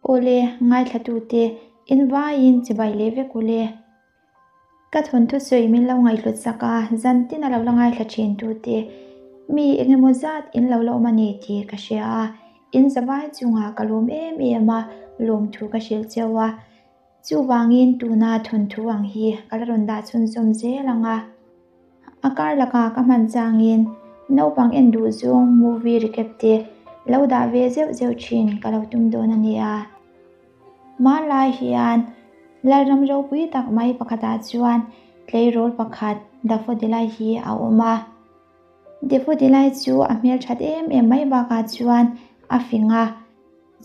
Awle, ngaithlatute, in vaiin chibai leh vek ule. Ka thawnthu sawi min lo ngaihhlut sak a, zan tin a lo la ngaithla thin tute, mi eng emaw zat in lo la awm a ni tih ka hria a, in zavai chungah ka lawm em em a, lawmthu ka hrilh cheu a. Chuvangin tuna thawnthu ang hi ka la rawn dah chhunzawm zel ang a. A kar lakah ka hman changin naupang en duh zawng movie recap te lo dah ve zeuh zeuh thin ka lo tum dawn a nia. Hmanlai hian Lalram ropui tak mai pakhatah chuan tleirawl pakhat Daffodilai hi a awm a. Daffodilai chu a hmelthat em em mai bakah chuan a fing a,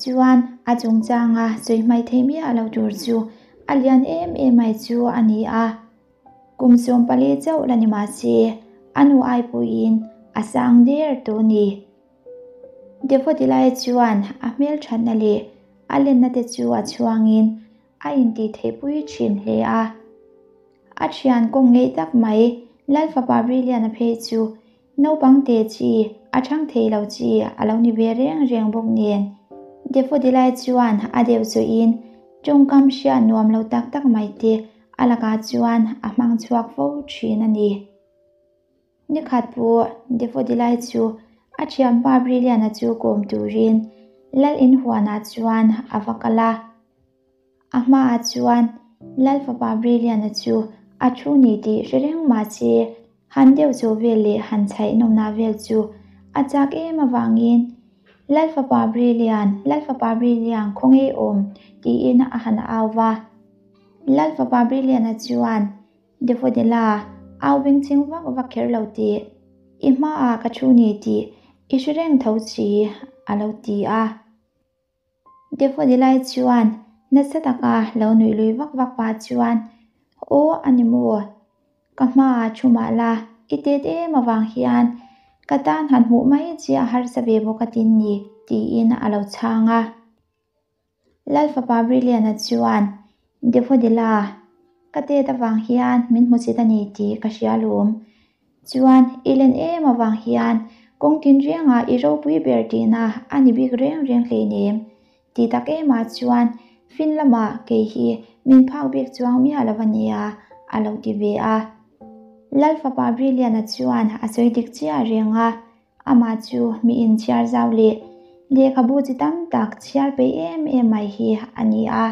chuan a chungchanga sawi hmai thei miah lo tur chu a lian em em mai chu a ni a. Kum 14 chauh la ni mah se a nu ai pawhin a sang der tawh a ni. Daffodilai chuan a hmelthatna leh a lenna te chu a chhuangin a intih theihpui thin hle a. A thian kawng ngeih tak mai Lalfapa Briliana phei chu naupang te chi a chhang thei lo chi a lo ni ve reng reng bawk nen. Daffodilai chuan a deuh zawhin tawngkam hriat nuam lo tak tak mai te a lakah chuan a hmang chhuak fo thin a ni. Nikhat pawh Daffodilai chu a thianpa Briliana chu kawm turin Lal inhuanah chuan a va kal a. A hmaah chuan Lal fapa Briliana chu a thu ni tih hre reng mah se han deuh chho vel leh han chhaih nawmna vel chu a chak em avangin Lal fapa Brilian, Lal fapa Brilian khawnge awm tiin a han au va. Lal fapa Briliana chuan Daffodila, au beng chhing vak vak kher lo tih, i hmaah ka thu ni tih i hre reng tho si, a lo ti a. Daffodilai chuan nasa taka lo nuih lui vak vak pah chuan, Aw a ni maw? Ka hmaah thu mah la, i tet em avang hian ka tan han hmuh mai che a harsa ve bawk a tin ni, tiin a lo chhang a. Lalfapa Briliana chuan, Daffodila, ka tet avang hian min hmu chit a ni tih ka hria lawm. Chuan i len em avang hian kawng tin rengah i ropui ber tihna a ni bik reng reng hleinem. Ti tak emah chuan fin lamah kei hi min phak bik chuang miah lo a nia, a lo ti ve a. Lalfapa Briliana chuan a sawi dik chiah reng a. Amah chu mi inchhiar zau leh lehkhabu chi tam tak chhiar peih em em mai hi a ni a.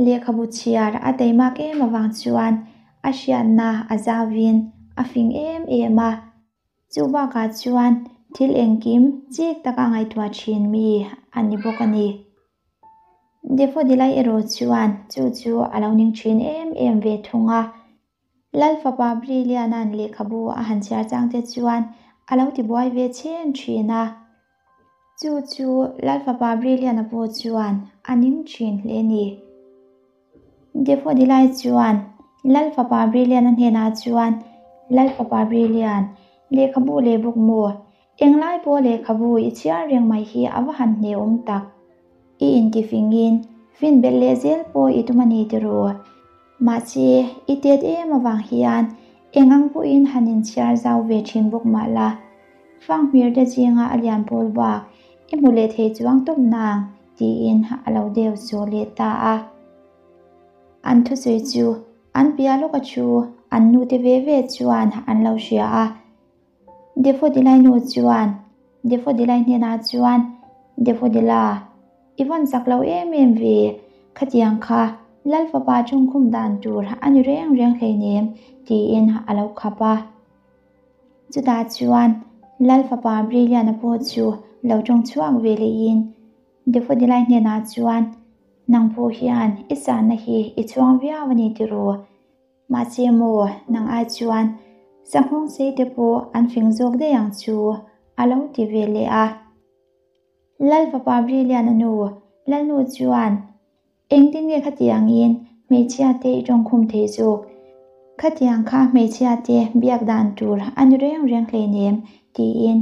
Lehkhabu chhiar a teimak em avang chuan a hriatna a zauvin a fing em em a. Chu bakah chuan thil engkim chik taka ngaihtuah thin mi a ni bawk a ni. Daffodilai erawh chuan chu chu a lo ning thin em em ve thung a. Lalfapa Briliana'n lehkhabu a han chhiar chang te chuan a lo tibuai ve chhen thin a. Chu chu Lalfapa Briliana pawh chuan a ning thin hle ni. Daffodilai chuan Lalfapa Briliana hnenah chuan, Lalfapa Brilian, lehkhabu leh bawk maw? Englai pawh lehkhabu i chhiar reng mai hi a va han hneawm tak. I intifingin fin belh leh zel pawh i tum a ni tiraw? Mahse, i tet em avang hian eng ang pawhin han inchhiar zau ve thin bawk mah la, fanghmir te zinga a lian pawl bak i hmu leh thei chuang tawp nang, tiin a lo deu zawh leh ta a. An thusawi chu an piah lawka thu an nute ve ve chuan an lo hria a. Daffodilai nu chuan Daffodilai hnenah chuan, Daffodila, i vawn chak lo em em ve, khatiang kha Lal fapa chungkhum dan tur a ni reng reng hleinem, tiin a lo khap a. Chutah chuan Lal fapa Briliana pawh chu lo tawng chhuak ve lehin Daffodilai hnenah chuan, Nang pawh hian i sanna hi i chhuang viau a ni tiraw? Mahse maw, nang ai chuan sanghawng sei te pawh an fing zawk daih ang chu, a lo ti ve leh a. Lal fapa Briliana nu, Lalnu chuan, Engtin nge khatiangin hmeichhia te i tawngkhum thei zawk? Khatiang kha hmeichhia te biak dan tur a ni reng reng hleinem, tiin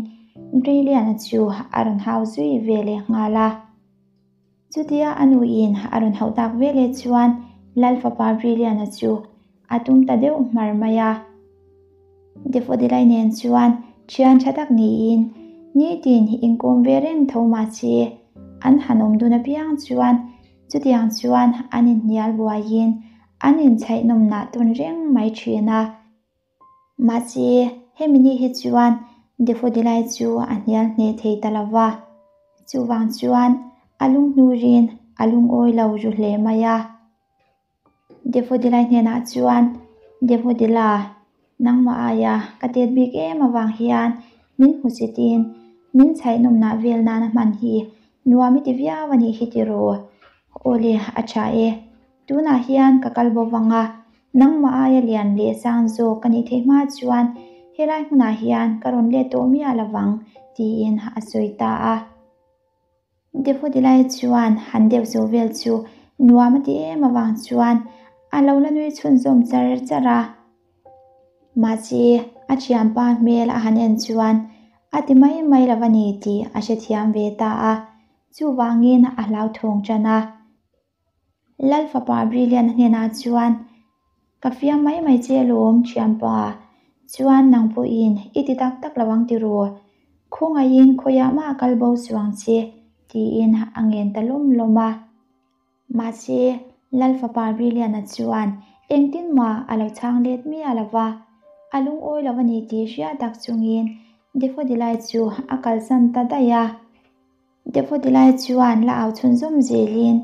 Briliana chu a rawn hau zui ve leh nghal a. Chutia a nuin a rawn hauh tak veleh chuan Lal fapa Briliana chu a tum ta deuh hmar mai a. Daffodilai nen chuan thian tha tak niin nitin inkawm ve reng tho mah se. an han awm dun apiang chuan chutiang chuan an inhnial buaiin an inchhaih nawmnah tawn reng mai thin a. Mahse, hemi ni hi chuan Daffodilai chu a hnial hneh thei ta lo va, chuvang chuan a lunghnurin a lungawi lo ru hle mai a. Daffodilai hnenah chuan, Daffodila, nangmah aia ka tet bik em avang hian min hmusitin min chhaih nawmnah vel nana hman hi nuam i ti viau a nih hi tiraw? Aw le, a tha e. Tunah hian ka kal bo vang a, nangmah aia lian leh sang zawk ka nih theih hma chuan helai hmunah hian ka rawn let tawh miah lo vang, tiin a sawi ta a. Daffodilai chuan han deuh zo vel chu nuam a ti em avang chuan a lo la nui chhunzawm char char a. Mahse, a thianpa hmel a han en chuan a ti mai mai lo a ni tih a hrethiam ve ta a, chuvangin a hlauthawng tan a. Lal fapa Brilliant hnenah chuan, Ka fiam mai mai che alawm, thianpa. Chuan nang pawhin i ti tak tak lo ang tiraw? Khawngaihin khawiah mah kal bo suh ang che, tiin a ngen ta lawm lawm a. Mahse, Lal fapa Brilliant-a chuan engtin mah a lo chhang let miah lo va, a lungawi lo a ni tih hriat tak chungin Daffodilai chu a kalsan ta daih a. Daffodilai chuan la au chhunzawm zelin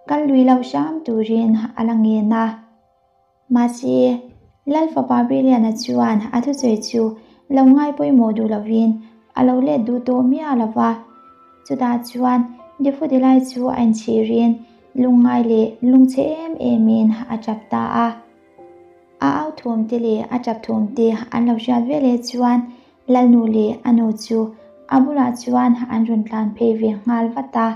kal lui lo hram turin a la ngen a. Mahse, Lal fapa Brilliant-a chuan a thusawi chu lo ngai pawimawh duh lovin a lo let duh tawh miah lo va. Chutah chuan Daffodilai chu a inchhirin lungngai leh lungchhe em emin a tap ta a. A au thawmte leh a tap thawmte an lo hriat veleh chuan Lalnu leh a nu chu a bulah chuan an rawn tlan phei ve nghal vat a.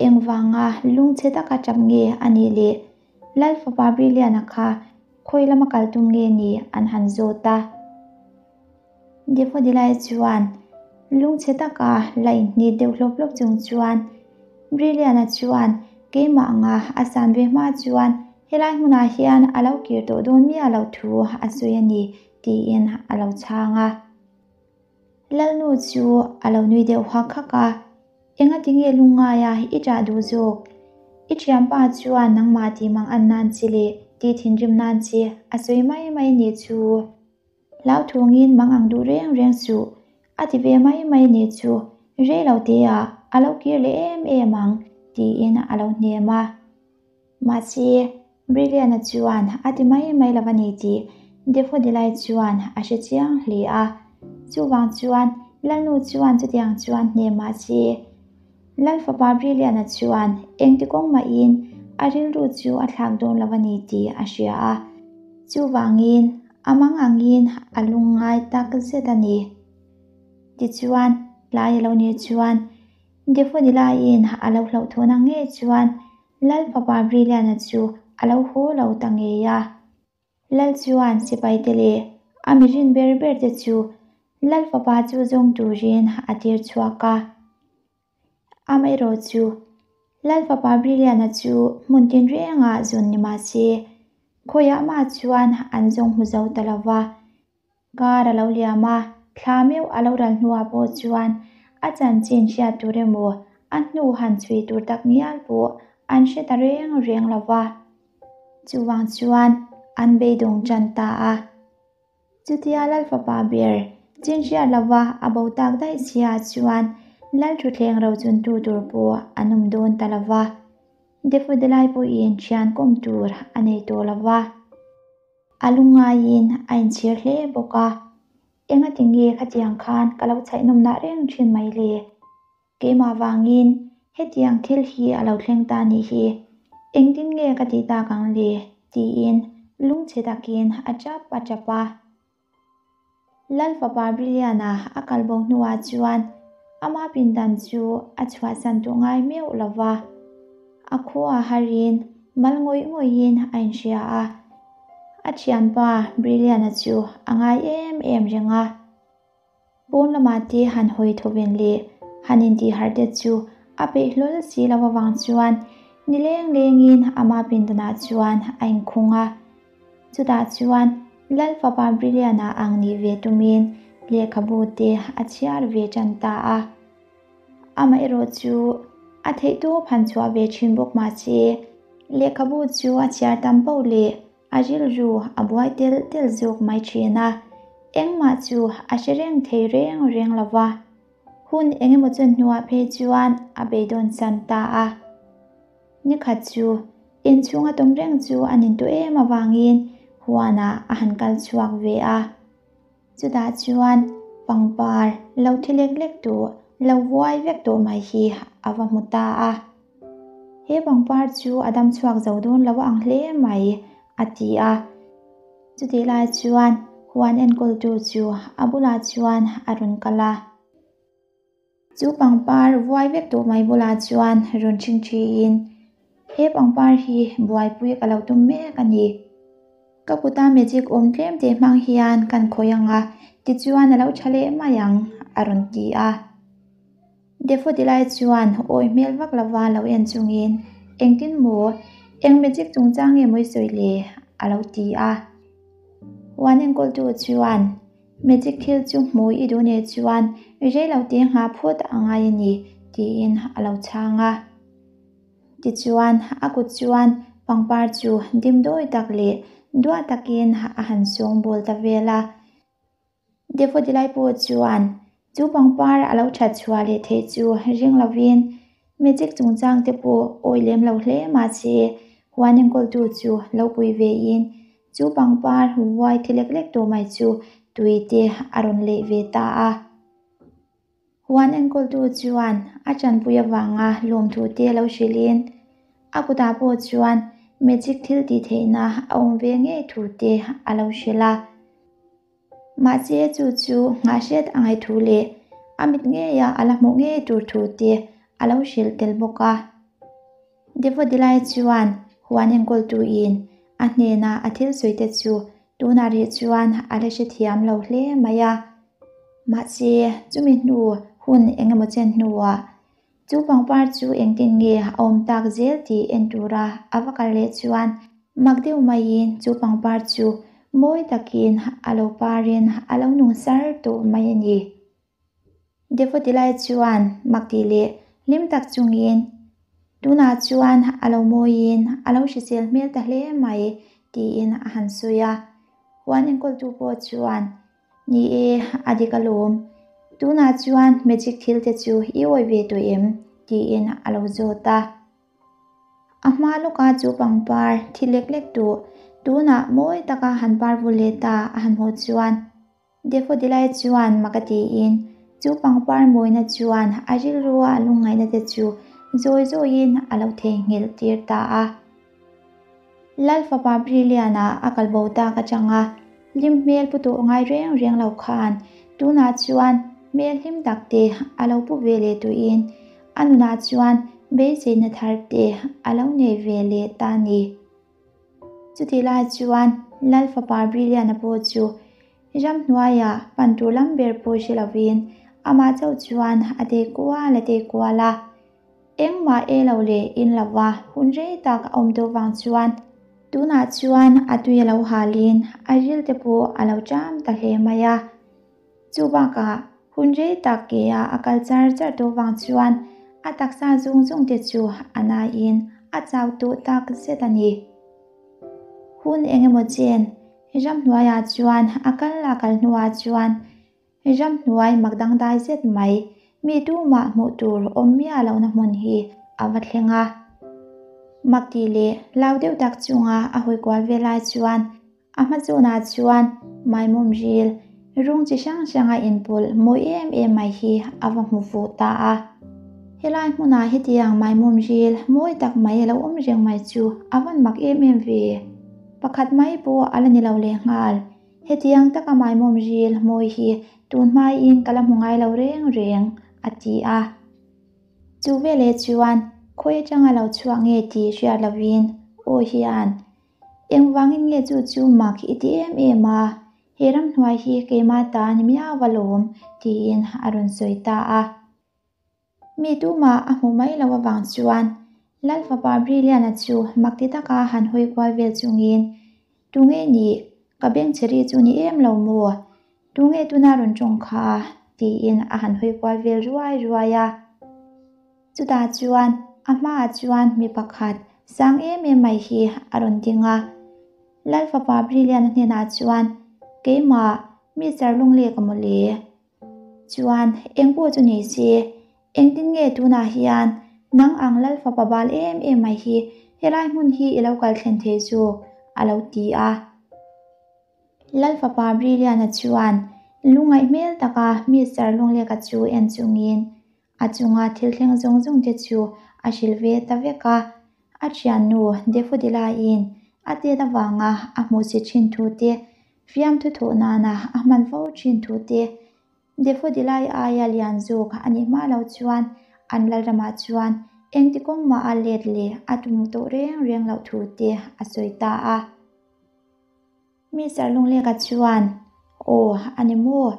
Engvanga lungchhe taka tap nge a nih leh Lal fapa Brilliant-a kha khawi lama kal tum nge ni an han zawt a. Daffodilai chuan lungchhe taka la inhnit deuh hlawp hlawp chung chuan Brilliant-a chuan keimah anga a san ve hma chuan helai hmunah hian a lo kir tawh dawn miah loh thu a sawi a ni tiin a lo chhang a. Lalnu chu a lo nui deuh hak hak a, Engati nge lungngaia i ṭah duh zawk? I ṭhianpa chuan nangmah tih mang an nan che leh tih thinrim nan che a sawi mai mai nih chu. Hlauthawngin mang ang duh reng reng suh, a ti ve mai mai nih chu rei lo teah a lo kir leh em em ang tiin a lo hnem a. Mahse, Brilliant-a chuan a ti mai mai lo a ni tih Daffodilai chuan a hre chiang hle a. Chuvang chuan Lalnu chuan chutiang chuan hne mahse, Lal fapa Brilliant-a chuan engti kawng mahin a rilru chu a thlak dawn lo a ni tih a hria a. Chuvangin a mang angin a lungngai tak zet a ni. Tichuan, tlai a lo nih chuan Daffodilaiin a lo hlauhthawn ang ngei chuan Lal fapa Brilliant-a chu a lo haw lo ta ngei a. Lal chuan sipaite leh a mirin ber ber te chu Lal fapa chu zawng turin a tir chhuak a. Amaherawh chu Lal fapa Brilliant-a chu hmun tinrengah zawn ni mah se, khawiah mah chuan an zawng hmu zo ta lo va. Kar a lo liam a, thla meuh a lo ral hnuah pawh chuan a chanchin hriat tur emaw a hnu han chhui tur tak ngial pawh an hre ta reng reng lo va. Chuvang chuan an beidawng tan ta a. Chutia Lal fapa ber chin hriat lova a bo tak daih chhia chuan Lal thutthleng rochuntu tur pawh an awm dawn ta lo va. Daffodilai pawhin thian kawm tur a nei tawh lo va. A lungngaiin a inchhir hle bawk a, Engati nge khatiang khan ka lo chhaihnawmnah reng thin mai le? Keimah vangin hetiang thil hi a lo thleng ta nih hi, engtin nge ka tih tak ang le? tiin lungchhe takin a tap a tap a. Lal fapa Brilliant-a a kal bo hnuah chuan ama pindan chu a chhuahsan tawh ngai meuh lo va. A khua harin mal ngawih ngawihin a inhria a, a thianpa Brilliant-a chu a ngai em em reng a. Pawn lamah te han hawi thawven leh han intih harh te chu a peih hlawl si lo avang chuan nileng lengin ama pindanah chuan a inkhung a. Chutah chuan Lal fapa Brilliant-a ang nih ve tumin lehkhabu te a chhiar ve tan ta a. Amaherawh chu A theihtawp han chhuah ve thin bawk mah se, lehkhabu chu a chhiar tam poh leh a rilru a buai telh telh zawk mai thin a, engmah chu a hre reng thei reng reng lo va. Hun engemaw chuan hnuah phei chuan a beidawn san ta a. Nikhat chu inchhunga tawm reng chu a nin tawh em avangin huanah a han kal chhuak ve a. Chutah chuan pangpar lo thi lek lek tawh, lo vuai vek tawh mai hi a va hmu ta a. He pangpar chu a dam chhuak zo dawn lo ang hle mai, a ti a. Chutih lai chuan huan enkawltu chu a bulah chuan a rawn kal a. Chu pangpar vuai vek tawh mai bulah chuan rawn ṭhing ṭhiin, He pangpar hi buaipui ka lo tum mek a ni. Ka kuta magic awm tlem teh hmang hian kan khawih ang a, tichuan a lo ṭha leh mai ang, a rawn ti a. Daffodilai chuan awi hmel vak lova lo en chungin, Engtin maw? Eng magic chungchang nge maw i sawi le? a lo ti a. Huan enkawltu chuan, Magic thil chu hmu i duh nih chuan rei lo te nghah phut a ngai a ni, tiin a lo chhang a. Tichuan, a kut chuan pangpar chu dimdawi tak leh duah takin a han sawng bawl ta vel a. Daffodilai pawh chuan chu pangpar a lo that chhuah leh theih chu ring lovin magic chungchang te pawh awi lem lo hle mahse huan enkawltu chu lo pui vein Chu pangpar vuai thi lek lek tawh mai chu tui te a rawn leh ve ta a. Huan enkawltu chuan a tanpui avanga lawmthu te lo hrilhin a kutah pawh chuan magic thil tih theihna a awm ve ngei thu te a lo hrilh a. Mahse chu chu nghah hriat a ngaih thu leh a mit ngeia a la hmuh ngei tur thu te a lo hrilh tel bawk a. Daffodilai chuan huan enkawltuin a hnena a thil sawite chu tunah rih chuan a la hrethiam lo hle mai a. Mahse, chumi hnu hun eng emaw chen hnuah chu pangpar chu engtin nge a awm tak zel tih en tura a va kal leh chuan mak deuh maiin chu pangpar chu mawi takin a lo parin a lo nung sar tawh mai a ni. Daffodilai chuan mak tih leh hlim tak chungin, Tunah chuan a lo mawiin a lo hrisel hmel ta hle mai, tiin a han sawi a. Huan enkawltu pawh chuan, Ni e, a dik alawm. Tunah chuan magic thil te chu i awih ve tawh em? tiin a lo zawt a. A hma lawka chu pangpar thi lek lek duh, tunah mawi taka han par vul leh ta a han hmuh chuan, Daffodilai chuan mak a tiin, chu pangpar mawina chuan a rilrua a lungngaihna te chu zawi zawiin a lo theihnghilh tir ta a. Lal fapa Brillian-a a kal bo tak atanga hlim hmel pu tawh ngai reng reng lo khan tunah chuan hmel hlim tak te a lo pu ve leh tuiin a nunah chuan beiseina thar te a lo nei ve leh ta a ni. Chutih lai chuan Lal fapa Brillian-a pawh chu ramhnuaiah pan tur lam ber pawh hre lovin amah chauh chuan a tei kual a tei kual a. Engmah e lo leh in lova hun rei tak a awm tawh vang chuan tunah chuan a tui a lo halin a ril te pawh a lo ṭam ta hle mai a. Chu bakah hun rei tak ke a a kal char char tawh vang chuan a taksa zung zung te chu a naiin a chau tawh tak zet a ni. Hun engemaw chen ramhnuaiah chuan a kal a kal hnuah chuan ramhnuai mak dangdai zet mai mi tumah hmuh tur awm miah lohna hmun hi a va thleng a. Mak tih leh hlau deuh tak chunga a hawi kual vel lai chuan A hma zawnah chuan maimawm ril rawng chi hrang hranga inpawlh mawi em em mai hi a va hmu fuh ta a. Helai hmunah hetiang maimawm ril mawi tak mai a lo awm reng mai chu a van mak em em ve. Pakhat mai pawh a la ni lo lehnghal. Hetiang taka maimawm ril mawi hi tun hmaiin ka la hmu ngai lo reng reng, a ti a. Chu veleh chuan khawi atanga lo chhuak nge tih hriat lovin aw hian Engvangin nge chu chu mak i ti em em a, he ramhnuai hi keimah ta ni miau va lawm, tiin a rawn sawi ta a. Mi tumah a hmu mai lo avang chuan Lal fapa Brillian-a chu mak ti taka han hawi kual vel chungin, Tunge nih, ka bengchheri chu ni em lo maw? Tunge tuna rawn tawng kha? tiin a han hawi kual vel ruai ruai a. Chutah chuan a hmaah chuan mi pakhat sang em em mai hi a rawn ding a. Lal fapa Brilliant-a hnenah chuan, Keimah, Mister Lungleka mawle. Chuan eng pawh chu ni se, engtin nge tunah hian nang ang Lal fapa bal em em mai hi helai hmun hi i lo kal thlen thei zawk? a lo ti a. Lal fapa Brilliant-a chuan lungngaih hmel taka Mister Lungleka chu en chungin a chunga thil thleng zawng zawng te chu a hrilh ve ta vek a. A thiannu Daffodil-in a tet avanga a hmuhsit thin thu te, fiamthu thawh nana a hman fo thin thu te, Daffodil-i aia lian zawk a nih hma lo chuan an lalramah chuan engti kawng mah a let leh a tum tawh reng reng loh thu te a sawi ta a. Mister Lungleka chuan, Aw, a ni maw?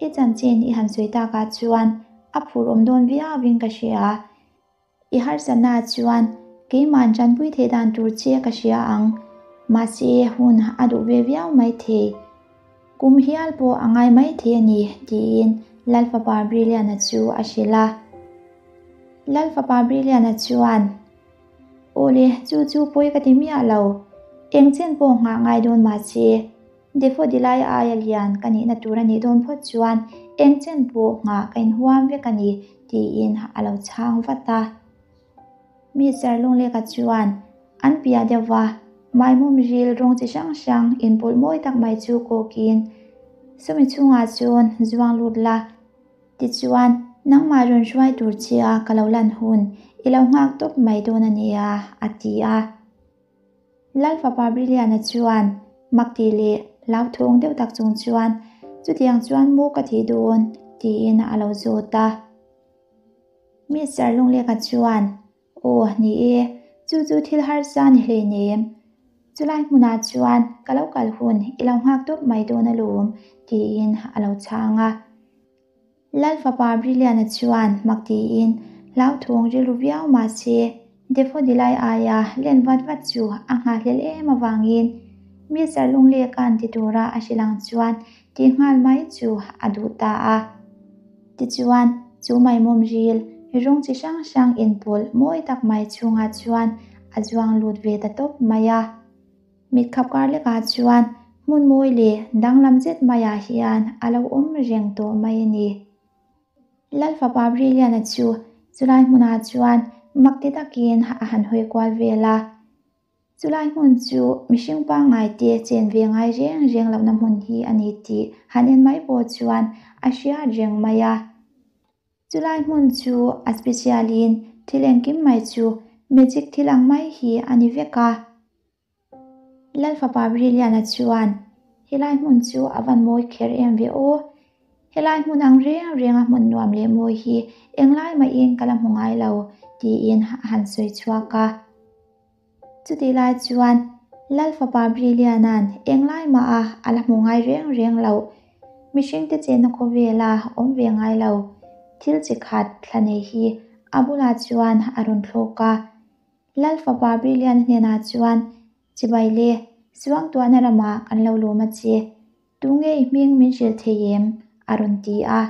I chanchin i han sawi takah chuan a phur awm dawn viauin ka hria. I harsatna chuan keimahn tanpui theih dan tur che ka hria ang. Mahse, hun a duh ve viau mai thei. Kum hial pawh a ngai mai thei a ni, tiin Lalfapa Brilliant-a chu a hrilh a. Lalfapa Brilliant-a chuan, Aw le, chu chu pawi ka ti miah lo. Eng chen pawh nghah ngai dawn mahse, Daffodil-i aia lian ka nihna tur a nih dawn phawt chuan eng chen pawh nghah ka inhuam vek a ni, tiin a lo chhang vat a. Mister Lungleka chuan an piah deuh va, maimawm ril rawng chi hrang hrang inpawlh mawi tak mai chu kawkin, Sawmi chhungah chuan zuang lut la, Tichuan, nangmah rawn hruai tur chia ka lo lan hun i lo nghak tawp mai dawn a nia, a ti a. Lal fapa Brilliant-a chuan mak tih leh hlauthawng deuh tak chung chuan, Chutiang chuan maw ka thih dawn? tiin a lo zawt a. Mister Lungleka chuan, Aw, ni e, chu chu thil harsa ni hleinem. Chulai hmunah chuan ka lo kal hun i lo nghak tawp mai dawn alawm, tiin a lo chhang a. Lal fapa Brilliant-a chuan mak tiin hlauthawng rilru viau mah se, Daffodil-i aia len vat vat chu a nghahhlelh em avangin Mister Lungleka'n ti tura a hrilh ang chuan tih nghal mai chu a duh ta a. Tichuan, chu maimawm ril, rawng chi hrang hrang inpawlh mawi tak mai chhungah chuan a zuang lut ve ta tawp mai a. Mit khap kar lekah chuan hmun mawi leh danglam zet maiah hian a lo awm reng tawh mai a ni. Lal fapa Brilliant-a chu chulai hmunah chuan mak ti takin a han hawi kual vel a. Chulai hmun chu mihring pangngai te chen ve ngai reng reng lohna hmun hi a ni tih han en mai pawh chuan a hriat reng mai a. Chulai hmun chu a special in thil engkim mai chu magic thil ang mai hi a ni vek a. Lal fapa Brilliant-a chuan, Helai hmun chu a van mawi kher em ve aw. Helai hmun ang reng reng a hmun nuam leh mawi hi englai mahin ka la hmu ngai lo, tiin a han sawi chhuak a. Chutih lai chuan Lal fapa Brilliant-a'n englai mah a a la hmu ngai reng reng loh. Mihringte chenna khawvela awm ve ngai lo thil chi khat thla nei hi a bulah chuan a rawn thlawk a. Lal fapa Brilliant hnenah chuan, Chibai le, Suangtuahna ramah kan lo lawm a che. Tunge i hming min hrilh thei em? a rawn ti a.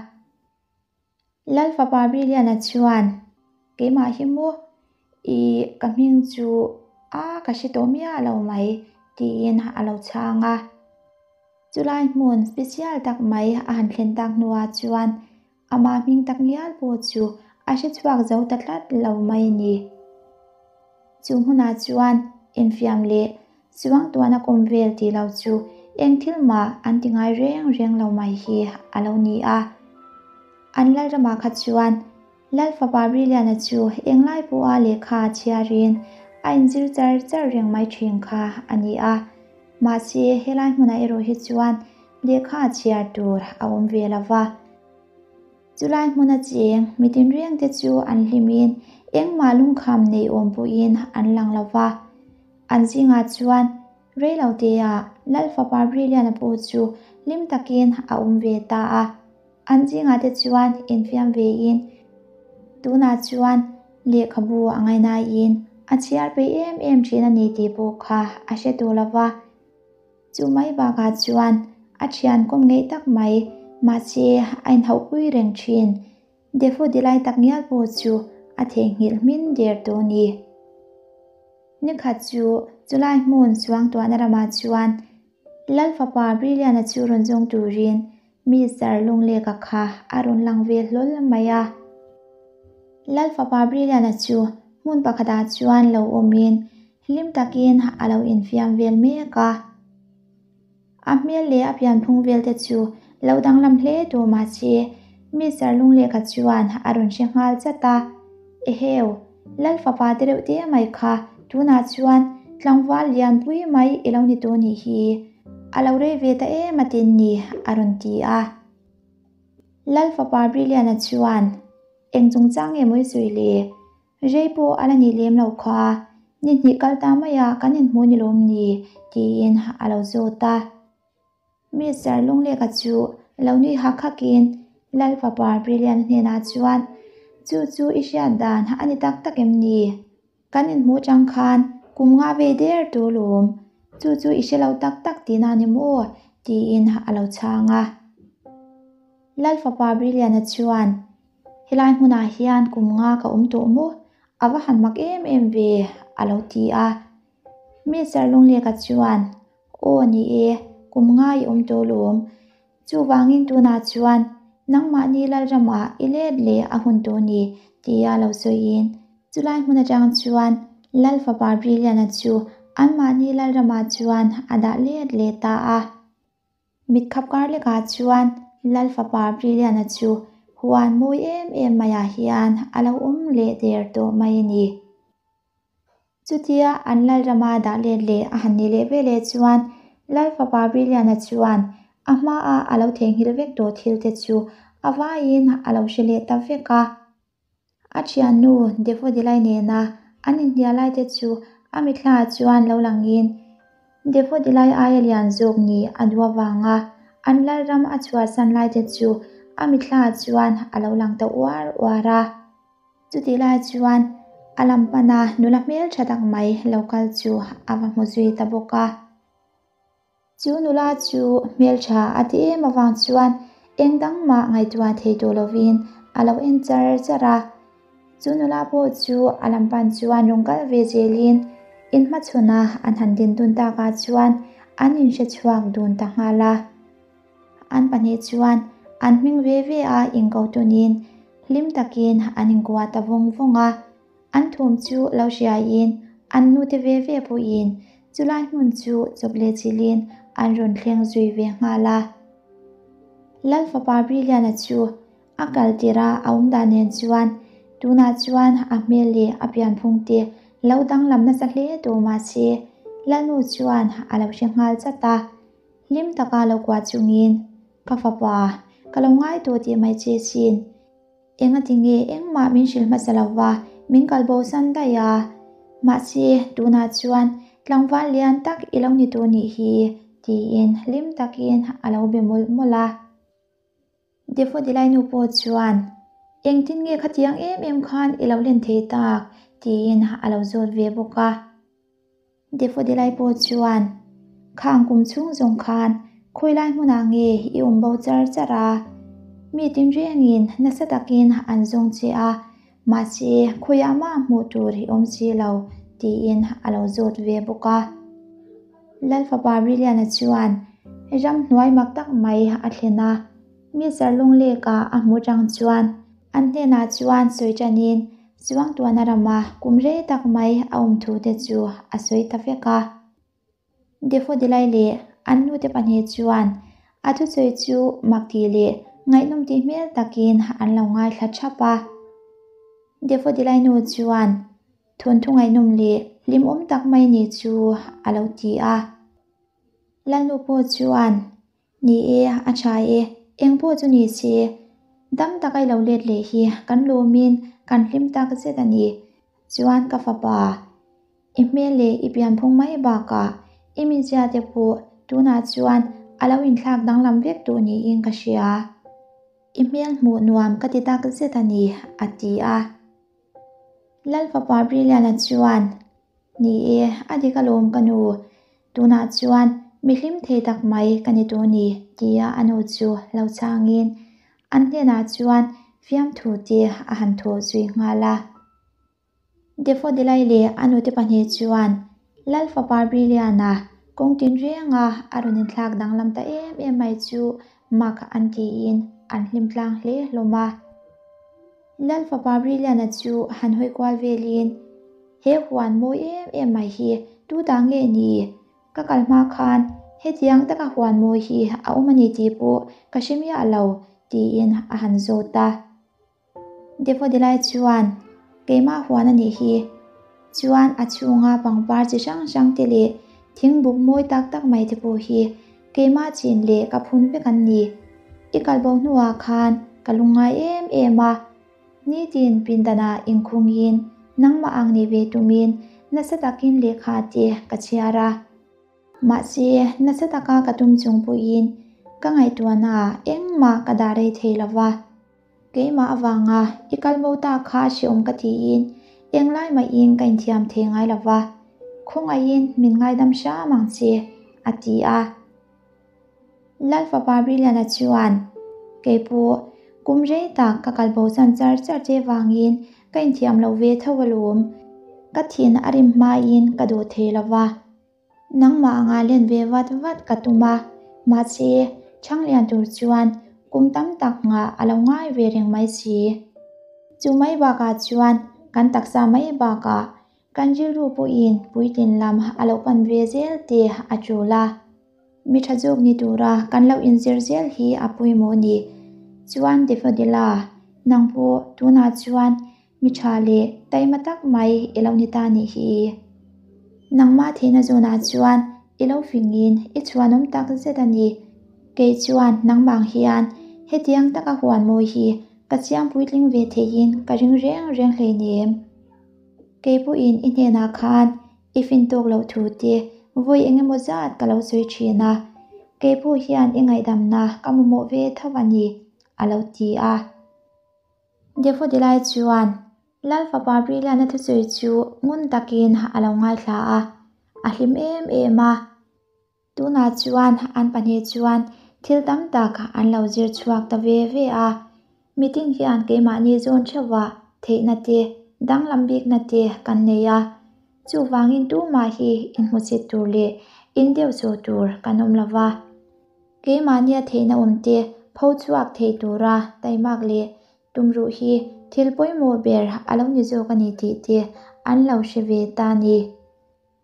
Lal fapa Brilliant-a chuan, Keimah hi maw? I ka hming chu a ka hre tawh miah lo mai, tiin a lo chhang a. Chulai hmun special tak mai a han thlen tak hnuah chuan Amah hming tak ngial pawh chu a hre chhuak zo ta tlat lo mai a ni. Chu hmunah chuan infiam leh suangtuahna kawm vel tih lo chu eng thil mah an ti ngai reng reng lo mai hi a lo ni a. An lalramah kha chuan Lal fapa Brilliant-a chu englai pawha lehkha a chhiarin a inzir char char reng mai thin kha a ni a. Mahse, helai hmunah erawh hi chuan lehkha a chhiar tur a awm ve lo va. Chulai hmuna cheng mi tinrengte chu an hlimin engmah lungkham nei awm pawhin an lang lo va. An zingah chuan reilotea Lal fapa Brilliant-a pawh chu hlim takin a awm ve ta a. An zingah te chuan infiam vein tunah chuan lehkhabu a ngainaiin a chhiar peih em em thin a ni tih pawh kha a hre tawh lo va. Chu mai bakah chuan a thian kawm ngeih tak mai, mahse a inhauhpui reng thin. Daffodil-ai tak ngial pawh chu a theihnghilh hmin der tawh a ni. Nikhat chu chulai hmun suangtuahna ramah chuan Lal fapa Briliana chu rawn zawng turin Mister Lungleka kha a rawn lang ve hlawl mai a. Lal fapa Briliana chu hmun pakhatah chuan lo awmin hlim takin a lo infiam vel mek a. A hmel leh a pianphung vel te chu lo danglam hle tawh mahse Mister Lungleka chuan a rawn hre nghal chat a. Eheu, Lal fapa te reuh te mai kha tunah chuan tlangval lianpui mai i lo ni tawh nih hi. A lo rei ve ta em a tin ni, a rawn ti a. Lal fapa Briliana chuan, Eng chungchang nge mawi sawi le? Rei pawh a la nih lem lo kha, ni hnih kal ta maia kan inhmuh ni lawm ni? tiin a lo zawt a. Mister Lungleka chu lo nui hak hakin Lal fapa Briliana hnenah chuan, Chu chu i hriat dan a ni tak tak em ni? Kan inhmuh chang khan kum nga ve der tur lawm, chu chu i hre lo tak tak tihna ni maw? tiin a lo chhang a. Lal fapa Briliana chuan, Helai hmunah hian kum nga ka awm tawh maw? A va han mak em em ve, a lo ti a. Mister Lungleka chuan, Aw ni e, kum nga i awm tawh lawm. Chuvangin tunah chuan nangmahni Lalramah i let leh a hun tawh ni, tia lo sawiin chulai hmun atang chuan Lal fapa Briliana chu anmahni Lalramah chuan a dah let leh ta a. Mitkhap kar lekah chuan Lal fapa Briliana chu huan mawi em em maiah hian a lo awm leh der tawh mai a ni. Chutia an Lalrama dah let leh a han ni leh ve leh chuan Lal fapa Briliana chuan a hmaah a lo theihnghilh vek tawh thil te chu a vaiin a lo hre leh ta vek a. A thiannu Daffodilai nena an inhnial lai te chu a mithlaah chuan lo langin Daffodilai aia lian zawk ni a duh avanga an Lalram a chhuahsan lai te chu a mithlaah chuan a lo lang ta uar uar a. Chutih lai chuan a lam pana nula hmel tha tak mai lo kal chu a va hmu zui ta bawk a. Chu nula chu hmel tha a ti em avang chuan eng dang mah ngaihtuah thei tawh lovin a lo en char char a. Chu nula pawh chu a lam pan chuan rawn kal ve zelin inhmachhawna an han din dun takah chuan an inhre chhuak dun ta nghal a. An pahnih chuan an hming ve ve a inko tunin hlim takin an inkuah ta vawng vawng a. An thawm chu lo hriaiin an nute ve ve pawhin chulai hmun chu chawp leh chilhin an rawn thleng zui ve nghal a. Lal fapa Briliana chu a kal tirh a a awm dan nen chuan tunah chuan a hmel leh a pianphung te lo danglam nasa hle tawh mahse Lalnu chuan a lo hre nghal chat a. Hlim taka lo kuah chungin, Ka fapa, ka lo ngai tawh tih mai che sin. Engati nge engmah min hrilh hmasa lova min kal bo san daih a. Mahse, tunah chuan tlangval lian tak i lo ni tawh nih hi, tiin hlim takin a lo be mawlh mawlh a. Daffodilai nu pawh chuan, Engtin nge khatiang em em khan i lo len thei tak? tiin a lo zawt ve bawk a. Daffodilai pawh chuan, Khang kum chhung zawng khan khawilai hmunah nge i awm bo char char a? Mi tinrengin nasa takin an zawng che a, mahse khawiah mah hmuh tur i awm si lo, tiin a lo zawt ve bawk a. Lal fapa Briliana chuan ramhnuai mak tak mai a thlen a, mi Zarlungleka a hmuh chang chuan an hnenah chuan sawi tanin Chuangtuana rama kum rei tak mai a awm thu te chu a sawi ta vek a. Daffodilai leh an nute pahnih chuan a thusawi chu mak tih leh ngaihnawm tih hmel takin an lo ngaithla thap a. Daffodilai nu chuan thawnthu ngaihnawm leh hlimawm tak mai ni chu a lo ti a. Lalnu pawh chuan Ni e, a tha e, eng pawh chu ni se, dam taka i lo let leh hi kan lawmin kan hlim tak zet a ni. Chuan ka fapa, i hmel leh i pianphung mai bakah i mizia te pawh tunah chuan a lo inthlak danglam vek tawh niin ka hria. I hmel hmuh nuam ka ti tak zet a ni, a ti a. Lal fapa Briliana chuan, Ni e, a dik alawm ka nu, Tunah chuan mi hlim thei tak mai ka ni tawh ni, tia a nu chu lo chhangin an hnenah chuan fiamthu te a han thawh zui nghal a. Daffodilai leh a nute pahnih chuan Lal fapa Briliana kawng tinrenga a rawn inthlak danglam ta em em mai chu mak an tiin an hlim tlang hle hlawm a. Lal fapa Briliana chu han hawi kual velin, He huan mawi em em mai hi tu ta nge ni? Ka kal hma khan hetiang taka huan mawi hi a awm a ni tih pawh ka hre miah lo, tiin a han zawt a. Daffodilai chuan, Keimah huan a nih hi. Chuan a chhunga pangpar chi hrang hrang te leh thingbuk mawi tak tak mai te pawh hi keimah chin leh ka phun vek an ni. I kalbo hnuah khan ka lungngai em em a. Nitin pindanah inkhungin nangmah ang nih ve tumin nasa takin lehkha te ka chhiar a. Mahse, nasa taka ka tum chung pawhin ka ngaihtuahnaah engmah ka dah rei thei lo va. Keimah avanga i kal bo ta kha hreawm ka tiin englai mahin ka inthiam thei ngai lo va, khawngaihin min ngaidam hram ang che, a ti a. Lal fapa Briliana chuan, Kei pawh kum rei tak ka kal bo chan char char che vangin ka inthiam lo ve tho alawm, ka thin a rim hmain ka duh thei lo va. Nangmah anga len ve vat vat ka tum a, mahse Thanglian tur chuan kum tam tak nghah a lo ngai ve reng mai si. Chu mai bakah chuan kan taksa mai bakah kan rilru pawhin puitlin lam a lo pan ve zel te a tul a. Mi tha zawk ni tura kan lo inzir zel hi a pawimawh ni. Chuan Daffodila, nang pawh tunah chuan Mi tha leh taima tak mai i lo ni ta nih hi. Nangmah theihna zawnah chuan i lo fingin i chhuanawm tak zet a ni. Kei chuan nangmah ang hian hetiang taka huan mawi hi ka siam puitling ve theihin ka ring reng reng hleinem. Kei pawhin i hnenah khan i fin tawk loh thu te vawi eng emaw zat ka lo sawi thin a, kei pawh hian i ngaihdamna ka mamawh ve tho a ni, a lo ti a. Daffodilai chuan Lal fapa Briliana thusawi chu ngun takin a lo ngaithla a, a hlim em em a. Tunah chuan an pahnih chuan thil tam tak an lo zir chhuak ta ve ve a. Meeting hian keimahni zawn theuhah theihna te, danglam bikna te kan nei a. Chuvangin tumah hi inhmusit tur leh indeuhsawh tur kan awm lova. Keimahnia theihna awmte pho chhuak thei tura taimak leh tumruh hi thil pawimawh ber a lo ni zawk a ni tih te an lo hre ve ta a ni.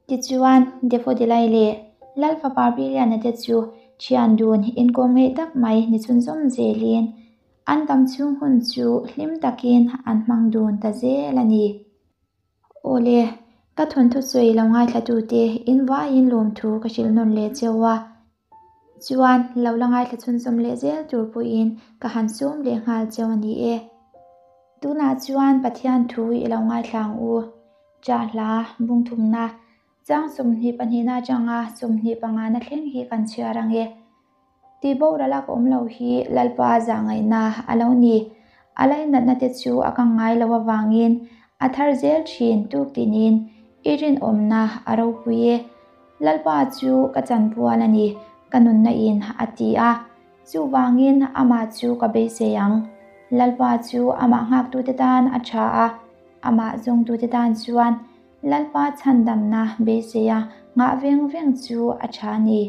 Tichuan, Daffodilai leh Lal fapa Briliana te chu thian dun inkawm ngeih tak mai ni chhunzawm zelin an dam chhung hun chu hlim takin an hmang dun ta zel a ni. Awle, ka thawnthu sawi lo ngaithlatute in vaiin lawmthu ka hrilh nawn leh cheu a. Chuan lo la ngaithla chhunzawm leh zel tur pawhin ka han sawm leh nghal cheu a ni e. Tunah chuan Pathian thu i lo ngaithla ang u. Chah hla, bungthumna, chang 22na atanga 25na thleng hi kan chhiar ang e. Tih boral a ka awm lo hi Lalpa zahngaihna a lo ni. A lainatna te chu a kang ngai lo avangin a thar zel thin tuk tinin i rinawmna a ropui e. Lalpa chu ka chanpual a ni, ka nunna in a ti a. Chuvangin amah chu ka beisei ang. Lalpa chu amah nghaktute tan a tha a, amah zawngtute tan chuan Lalpa chhandamna beiseia nghah veng veng chu a tha a ni.